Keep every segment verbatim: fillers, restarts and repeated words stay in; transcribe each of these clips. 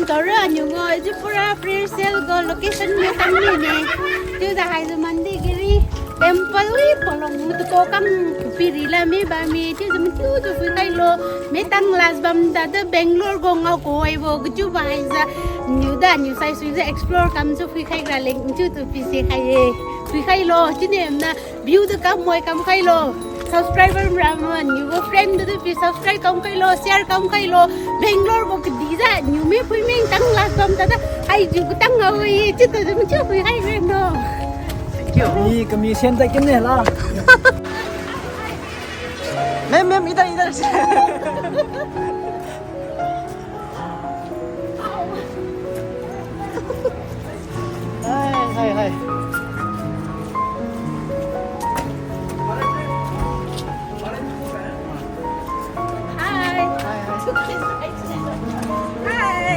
Tara aniu ngo Tripura Free Cell gu location mi tang ni ne. Chiujiu haijiu Mandigiri temple wi palong tu ko kam piri la mi ba mi chiujiu mi chiujiu phui khailo. Mi tang last bam da de Bangalore gu ngao ko ai bo chiu ba haijiu niu da niu sai suijiu explore kam jiu phui khai ra leng chiu tu pisi khai ye. Phui khailo chiu ne na View tu kam moi kam khailo. Subscriber mra ma niu gu friend tu pi subscribe kam khailo, share kam khailo. Bangalore gu kadi ja niu mi phui meng tang la kam ta da. Ai ju gu tang ngao ye, chiu tu mi chiu phui khai re no. Thank you. Kami, kami sen ta kim ne la. Ma'am, ma'am, idhar, idhar. Hi, hi, hi. Hi. Hi, hi. Hi.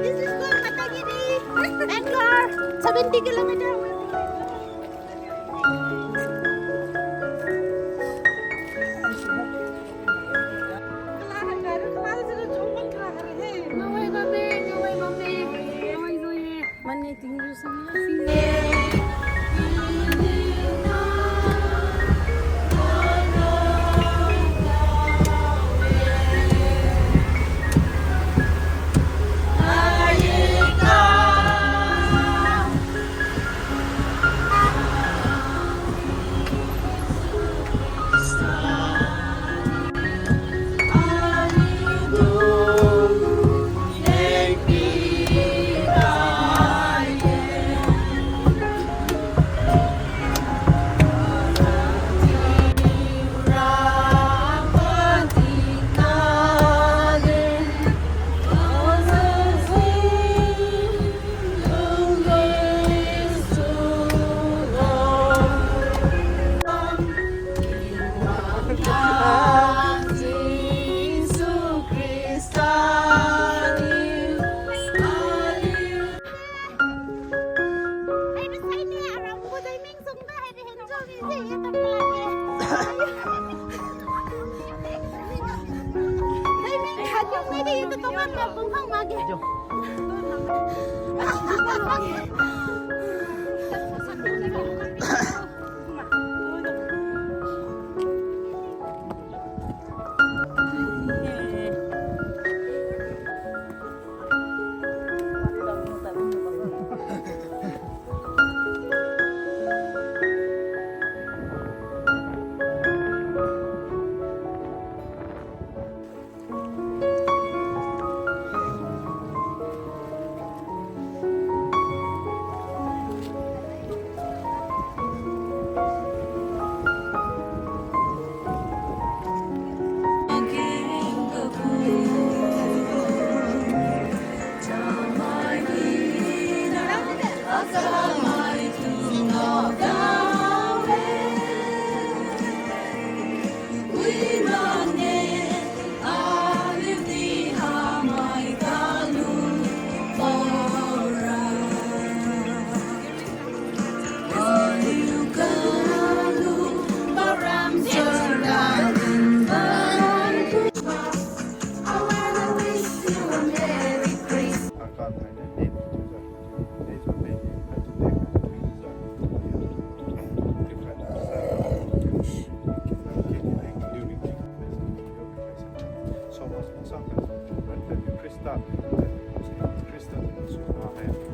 This is called Matagiri, Bangalore, seventy kilometer.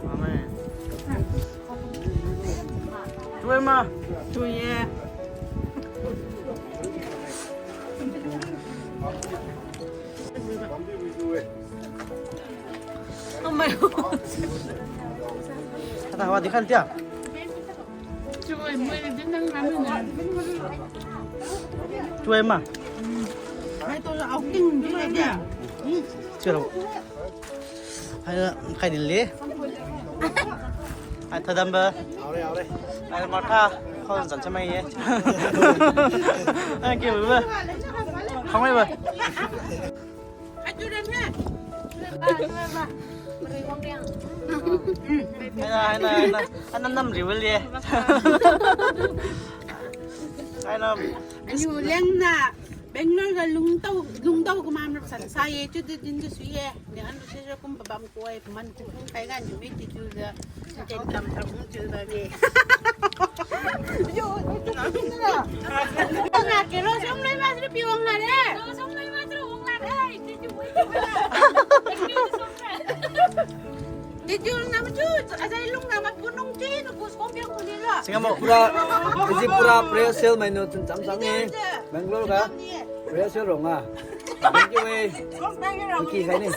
Amen. Tui ma, tui ye. Amen. Kata hawa di khan tia. Tui ma. Hai to outing di le dia. Tui lo. Hai, khai din le. Hai, thadam ba. Hai, matha. Khao zan chamai ye. Ah, ke bu. Khang mai ba. Haina, haina, haina. Ana nam riwal ye. Haina. Aniu lengna Bangalore ga lungtao, lungtao kamam rap san sa ye, chiudi din di sui ye. Ni an sui sui kum pabam koi, paman kum kai gan ni mi ti tu da. Ten tam tam kum tu da ni. Yo, na kero som lai ma sri pi wang la de. Som lai ma sri wang la de. Ti tu wai tu wai. Detail nam chu, ajai lung nam punung chi, nu kus kong piang kuni lo. Singamo. Pura, isi pura prayer cell mai nu chun cham cham ni. Bangalore ga prayer cell rong a. Thank you, eh. Thank you, kai ni.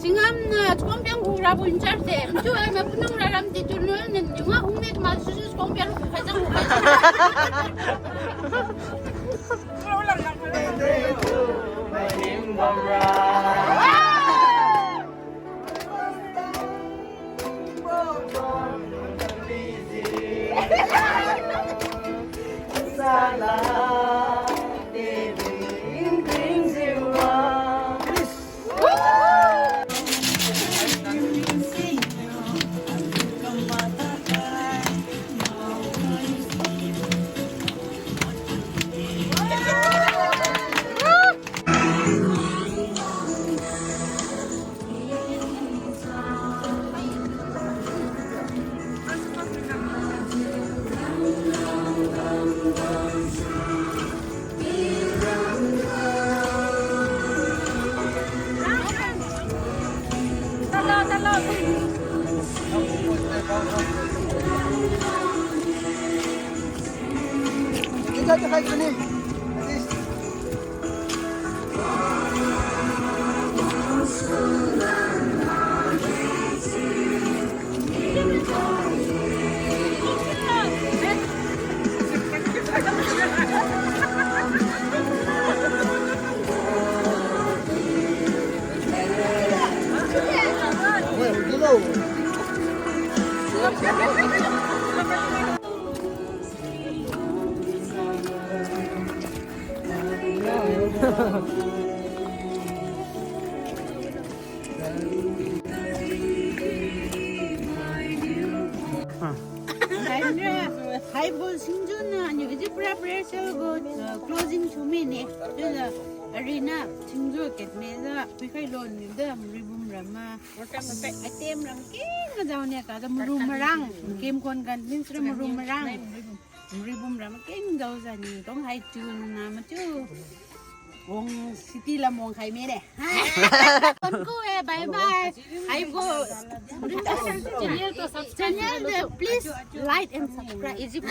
Singam na, chukong piang hu ra bu in charge de. Mchu ai ma punung ra ram di tu nu, nen, yunga hung ne ma su su chukong piang hu kai jang hu kai jang. Haibo singju na aniu ji pura prayer cell gu, uh, closing thumi ne. Chiujiu arina singju ketme jiu puikhai lon niu de maribum rama. Item ram keng jao ne ka de maru marang. Kim kon kan min sra maru marang. Maribum ram keng jao jani tong hai tune na machiu. Wong city lam wang khai mine. Kon ku eh, bye bye. Haibo channel to subscribe. Channel to please like and subscribe. Is it?